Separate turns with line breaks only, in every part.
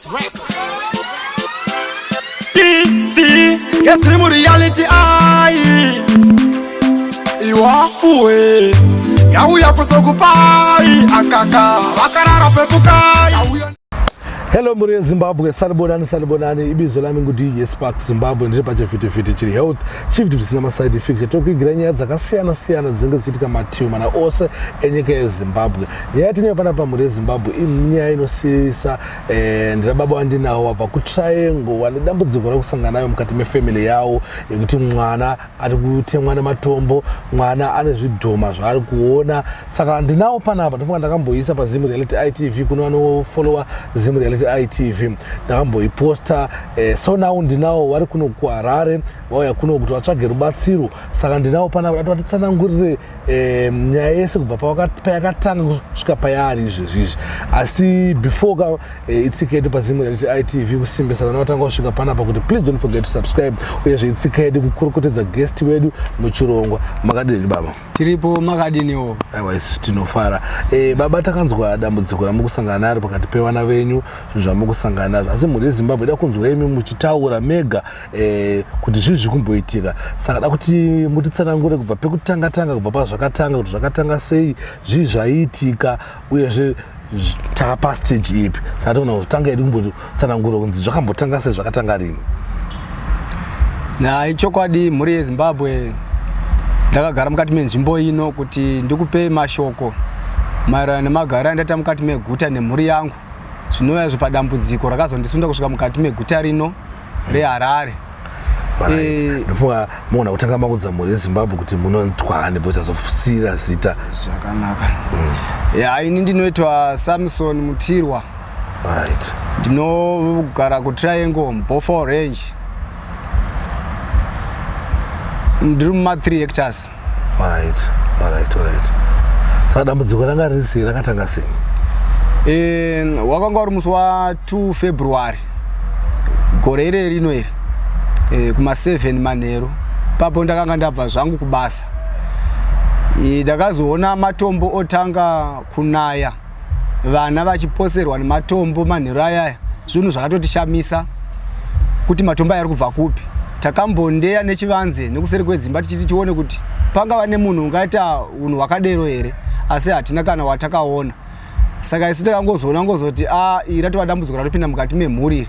Sparks Records.
TV yesimu reality ai iwafuwe yauya kuzokupai akaka vakarara pepukai Yauya-
Hello mhuri yeZimbabwe, salibonani salibonani. Ibizo lami nguDJ Spark Zimbabwe, ndiri pachivhitivhiti chiri health chivhiti zvisina maside effects. Tokuigira nyaya dzakasiyana siyana dzinenge dzichiitika mativi mana ose enyika yeZimbabwe. Nyaya yatinayo panapa mhuri yeZimbabwe inyaya inosiyisa. Ndina baba wandinawo wabva kuTriangle, wane dambudziko rakusangana nayo mukati mefamily yawo yekuti mwana ari kutemwa nematombo, mwana ane zvidhoma zvaari kuona. Saka ndinawo panapa, ndofunga ndakamboisa paZim Reality ITV, kuno vanofollowa Zim Reality ITV ndakamboiposta. So now ndinawo vari kuno kuHarare, vauya kuno kuti vatsvage rubatsiro. Saka ndinawo panapa dati vatitsanangurire nyaya yese kubva payakatanga kusvika payaari izvezvi izvi. Asi before ka itsika yedu paZim Reality ITV kusimbisa vana vatanga kusvika panapa kuti please don't forget to subscribe. Uyezve itsika yedu kukurukutedza guest wedu muchirongwa. Makadini baba?
Tiripo, makadiniwo?
Aiwa, isusu tinofara. Baba, takanzwa dambudziko ramukusangana naro pakati pevana venyu, zvinhu zvamukusangana nazvo, asi mhuri yeZimbabwe ida kunzwa imi muchitaura mega kuti zvii zviri kumboitika. Saka da kuti mutitsanangure kubva pekutanga tanga, kubva pazvakatanga, kuti zvakatanga sei, zvii zvaiitika, uyezve taka pastage ipi. Saka togona kuzotanga yedu kumbotsanangura kunzi zvakambotanga sei, zvakatanga rini.
Na ichokwadi, mhuri yeZimbabwe, ndakagara mukati menzvimbo ino kuti ndikupei mashoko maererano nemagaro andaita mukati meguta nemhuri yangu, zvinova izvo padambudziko rakazondisunda kusvika mukati meguta rino reHarare.
Ndofunga mugona kutanga maudza mhuri yeZimbabwe kuti munonzwani, because tazosiyira zita.
Zvakanaka. Ya, ini ndinoitwa Samson Mutirwa. Ndinogara kuTriangle, Bofour Range. Ndiri muma 3 hectares.
Alright. Saka dambudziko ranga riri sei, rakatanga sei?
Wakanga uri musi wa2 February gore iri rino iri, kuma7 manheru papo ndakanga ndabva zvangu kubasa. Ndakazoona matombo otanga kunaya, vana vachiposerwa nematombo manheru ayaya. Zvinhu zvakatotishamisa kuti matombo aya ari kubva kupi. Takambondeya nechivanze nekuseri kwedzimba tichiti tione kuti pangava nemunhu ungaita unhu hwakadero here, asi hatina kana watakaona. Saka isu takangozoona ngozoti a iri ratova dambudziko ratopinda mukati memhuri iri.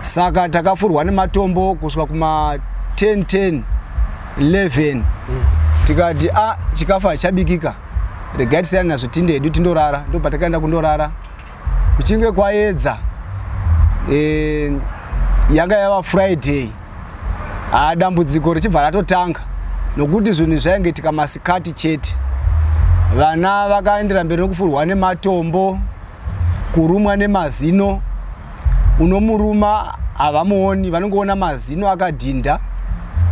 Saka takafurwa nematombo kusvika kuma 10 10 11, tikati a chikafu hachabikika, regai tisiyane nazvo, tinde hedu tindorara. Ndo patakaenda kundorara. Kuchinge kwaedza, yanga yava Friday, ha dambudziko richibva ratotanga, nokuti zvinhu zvaingoitika masikati chete. Vana vakaendera mberi nokufurwa nematombo, kurumwa nemazino. Unomuruma havamuoni, vanongoona mazino akadhinda,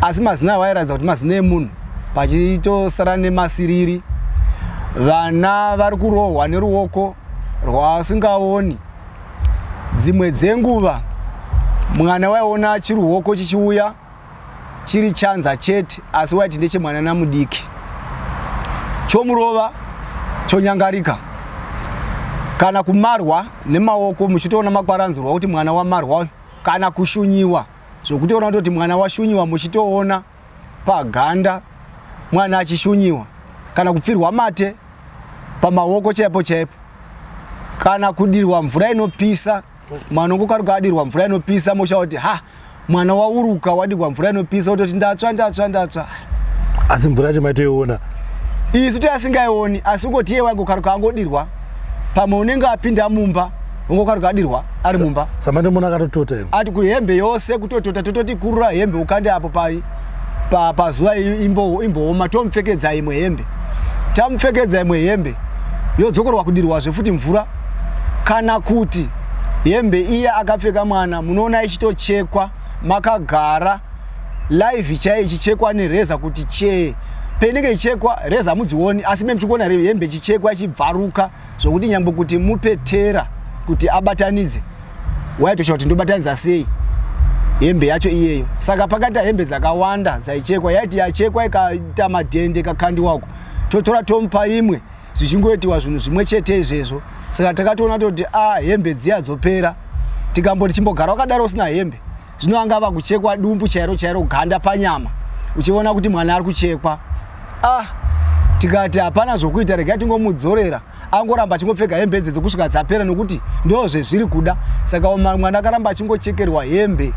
asi mazino avo airatidza kuti mazino emunhu, pachitosara nemasiriri. Vana vari kurohwa neruoko rwavasingaoni. Dzimwe dzenguva mwana waiona chiruoko chichiuya chiri chanza chete, asi waiti ndechemwana namudiki, chomurova chonyangarika, kana kumarwa nemaoko muchitoona makwaranzurwa kuti mwana wamarwa, kana kushunyiwa zvokutoona kutoti mwana washunyiwa, muchitoona paganda mwana achishunyiwa, kana kupfirwa mate pamaoko chaipo chaipo, kana kudirwa mvura inopisa. Mwana ungokaruka adirwa mvura inopisa, mosha kuti ha mwana wauruka wadirwa mvura inopisa, wototi ndatsva, ndatsva, ndatsva.
Asi mvura yacho maitoiona?
Isu tiasingaioni, asi ungoti iye waingokaruka angodirwa. Pamwe unenge apinda mumba, ungokaruka adirwa ari mumba.
Samandomona akatotota imi?
Ati kuhembe yose kutotota, tototi kurura hembe ukande apo pai pazuva imbooma, tomupfekedza imwe hembe. Tamupfekedza imwe hembe, yodzokorwa kudirwazve futi mvura, kana kuti hembe iya akapfeka mwana munoona ichitochekwa makagara live chai, ichichekwa nereza kuti chee. Painenge ichekwa reza hamudzioni, asi me muchikuona hembe ichichekwa ichibvaruka, zvokuti nyangwe kuti mupe tera kuti abatanidze waitosha kuti ndobatanidza sei hembe yacho iyeyo. Saka pakaita hembe dzakawanda dzaichekwa, yaiti yachekwa ikaita madhende ikakandiwako, totora tomupa imwe, zvichingoitiwa zvinhu zvimwe chete izvezvo. Saka takatoona toti a hembe dziya dzopera. Tikamboti chimbogara wakadaro usina hembe, zvino anga ava kuchekwa dumbu chairo chairo, ganda panyama, uchiona kuti mwana ari kuchekwa. Ah, tikati hapana zvokuita, regai tingomudzorera angoramba achingopfeka hembe idzedzo kusvika dzapera, nokuti ndo zvezviri kuda. Saka mwana akaramba achingochekerwa hembe,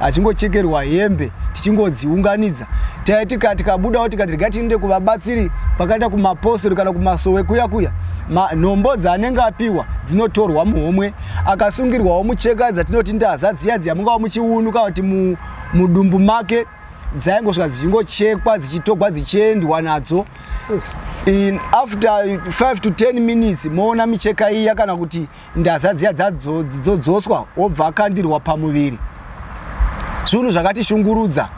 achingochekerwa hembe, tichingodziunganidza. Taitika tikabudawo tikati regai tiende kuvabatsiri kwakaita kumapostori kana kumasowe kuya kuya, nhombo dzaanenge apiwa dzinotorwa muhomwe, akasungirwawo mucheka dzatinoti ndaza dziya dziya, mungava muchiunu kana kuti mudumbu make, dzaingosvika dzichingochekwa, dzichitogwa, dzichiendwa nadzo. In after 5 to 10 minutes moona micheka iya kana kuti ndaza dziya dzodzoswa, wobva akandirwa pamuviri. Zvinhu zvakatishungurudza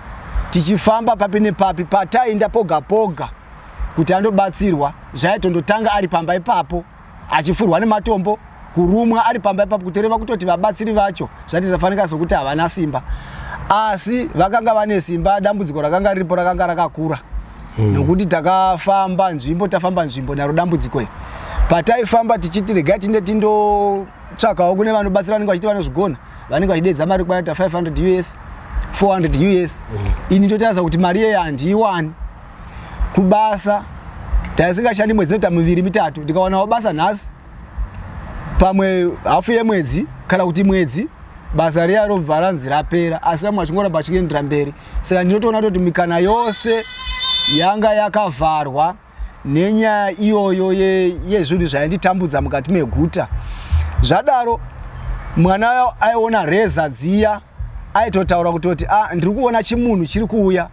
tichifamba papi nepapi patainda poga poga kuti andobatsirwa. Zvaitondotanga ari pamba ipapo, achifurwa nematombo, kurumwa ari pamba ipapo, kutoreva kutoti vabatsiri vacho zvati zvafanika sokuti havana simba, asi vakanga vane simba. Dambudziko rakanga riripo rakanga rakakura, nokuti takafamba nzvimbo, tafamba nzvimbo naro dambudziko iri. Pataifamba tichiti regai tinde tindotsvakawo kune vanobatsira, vanenge vachiti vanozvigona, vanenge vachidedza mari kwaita 500 US, 400 US. Ini ndotarisa kuti mari iyeyo handiiwani. Kubasa taisingashandi mwedzi inoita miviri, mitatu. Ndikawanawo basa nhasi, pamwe hafu yemwedzi kana kuti mwedzi, basa riya robva ranzi rapera, asi vamwe vachingoramba vachiendera mberi. Saka ndinotoona toti mikana yose yanga yakavharwa nenyaya iyoyo yezvinhu zvainditambudza mukati meguta. Zvadaro, mwana aiona reza dziya, aitotaura kutoti, "A, ndiri kuona chimunhu chiri kuuya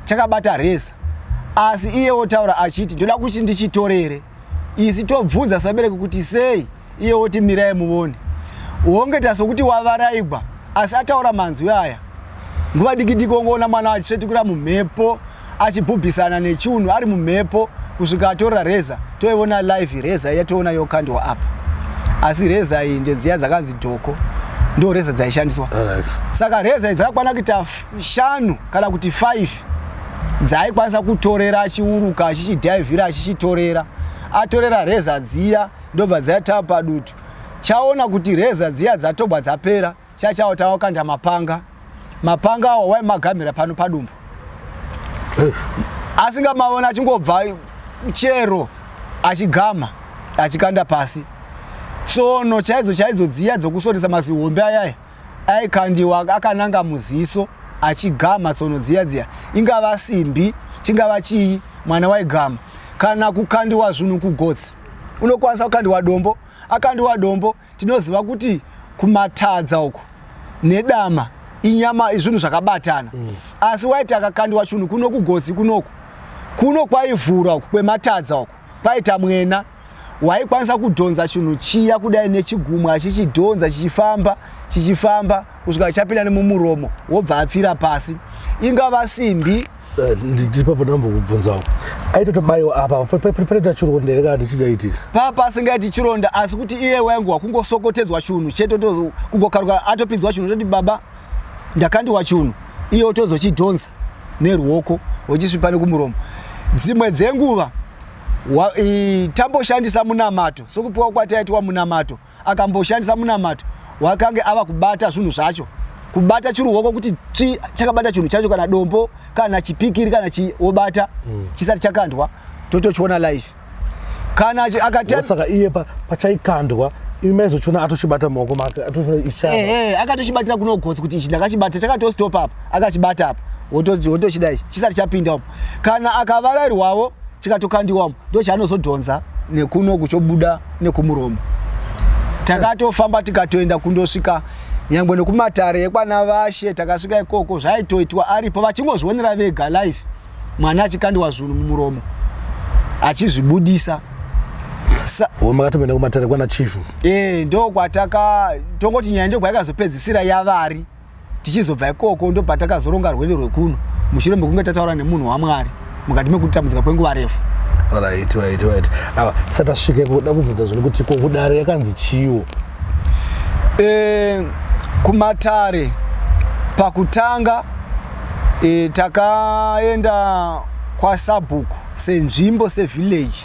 chakabata reza," asi iye wotaura achiti, "Ndoda kuti ndichitorere." Isi tobvunza sabereki kuti sei, iye woti, "Mirai muone." Wongeta sokuti wavaraigwa, asi ataura manzwi aya, nguva diki diki wongoona mwana achisvetukira mumhepo, achibhubhisana nechunhu ari mumhepo kusvika atorera reza. Toiona live reza iya, toona yokandwa apa, asi reza iyi ndedziya dzakanzi dhoko, ndo reza dzaishandiswa. Saka reza idzi dzakakwana kuita 5 kana kuti 5 dzaaikwanisa kutorera, achiuruka, achichidhaivhira, achichitorera. Atorera reza dziya, ndobva dzaita padutu. Chaona kuti reza dziya dzatobwa, dzapera, chachawo tawakanda mapanga. Mapanga awo waimagamira pano padumbu, asingamaona, achingobva chero achigama, achikanda pasi. Tsono chaidzo chaidzo dziya dzokusonesa mazihombe ayaya aikandiwa akananga muziso, achigama tsono dziya dziya, ingava simbi, chingava chii, mwana waigama. Kana kukandiwa zvinhu kugotsi, unokwanisa kukandiwa dombo. Akandiwa dombo, tinoziva kuti kumatadza uku nedama inyama, zvinhu zvakabatana. Asi waiti akakandiwa chinhu kuno kugotsi kunoku, kuno kwaivhura uku kwematadza uku kwaita mwena, waikwanisa kudhonza chinhu chiya kudai nechigumwe, achichidhonza chichifamba, chichifamba kusvika chapinda nemumuromo, wobva apfira pasi, ingava simbi.
Ndipapo ndambokubvunzawo, aitotobayiwa apa panoita chironda here kana tichichaitika?
Papa asingaiti chironda, asi kuti iye wainguva kungosokotedzwa chunhu chete, kungokaruka atopinzwa chunhu, toti, "Baba, ndakandiwa chunhu," iye otozochidhonza neruoko, wochisvipa nekumuromo. Dzimwe dzenguva tamboshandisa munamato, sokupiwa kwataitwa munamato, akamboshandisa munamato, wakange ava kubata zvinhu zvacho, kubata chiruoko kuti tsvi, chakabata chinhu chacho, kana dombo kana chipikiri kana chi, wobata chisati chakandwa, totochiona live. Kana akati
Saka iye pachaikandwa, imi maizochiona atochibata mumaoko make, atochiona ichaba?
Ehe, akatochibatira kunogotsi kuti ichi ndakachibata, chakatostop apa, akachibata apa, wotochida ichi chisati chapinda umo. Kana akavarairwawo chikatokandiwamo, ndo chaanozodhonza nekunoku, chobuda nekumuromo. Takatofamba tikatoenda kundosvika nyangwe nekumatare ekwana vashe, takasvika ikoko zvaitoitwa aripo, vachingozvionera vega live, mwana achikandiwa zvinhu mumuromo achizvibudisa.
Makatoenda kumatare kwana chief?
E, ndo kwataka tongoti nyaya ndo kwayakazopedzisira yavari. Tichizobva ikoko, ndo patakazoronga rwendo rwekuno mushure mekunge tataura nemunhu waMwari mukati mekutambudzika kwenguva refu.
Right, ava sati tasvike kuda kubvunza zvino kuti ko kudare yakanzi chiwo?
E, kumatare pakutanga, takaenda kwasabhuku senzvimbo, sevillage,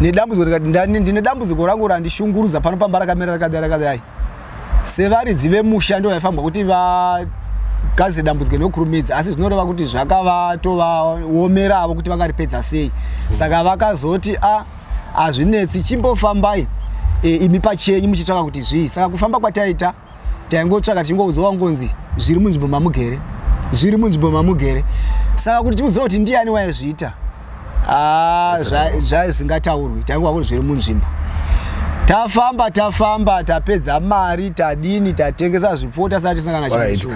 nedambudziko. Ndikati, "Ndine dambudziko rangu randishungurudza pano pamba, rakamira rakadai rakadai." Sevaridzi vemusha ndo vaifanirwa kuti vagadzire dambudziko nokurumidza, asi zvinoreva kuti zvakavatovaomeravo kuti vangaripedza sei. Saka vakazoti a hazvinetsi, chimbofambai imi pachenyu muchitsvaka kuti zvii. Saka kufamba kwataita, taingotsvaka tichingoudzwa ngonzi zviri munzvimbo mamugere, zviri munzvimbo mamugere. Saka kuti tiudzwe kuti ndiani waizviita, zvazingataurwi, taingova kuti zviri munzvimbo. Tafamba, tafamba, tapedza mari, tadini, tatengesa zvipfuwo, tasati tisangana.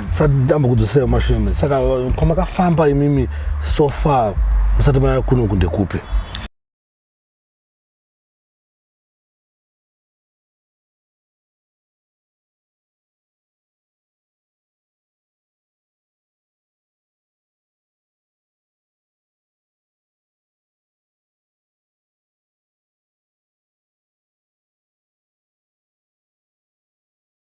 Sadamba kudzosera mashure. Saka kwamakafamba imimi so far musati maya kuno, kundekupi?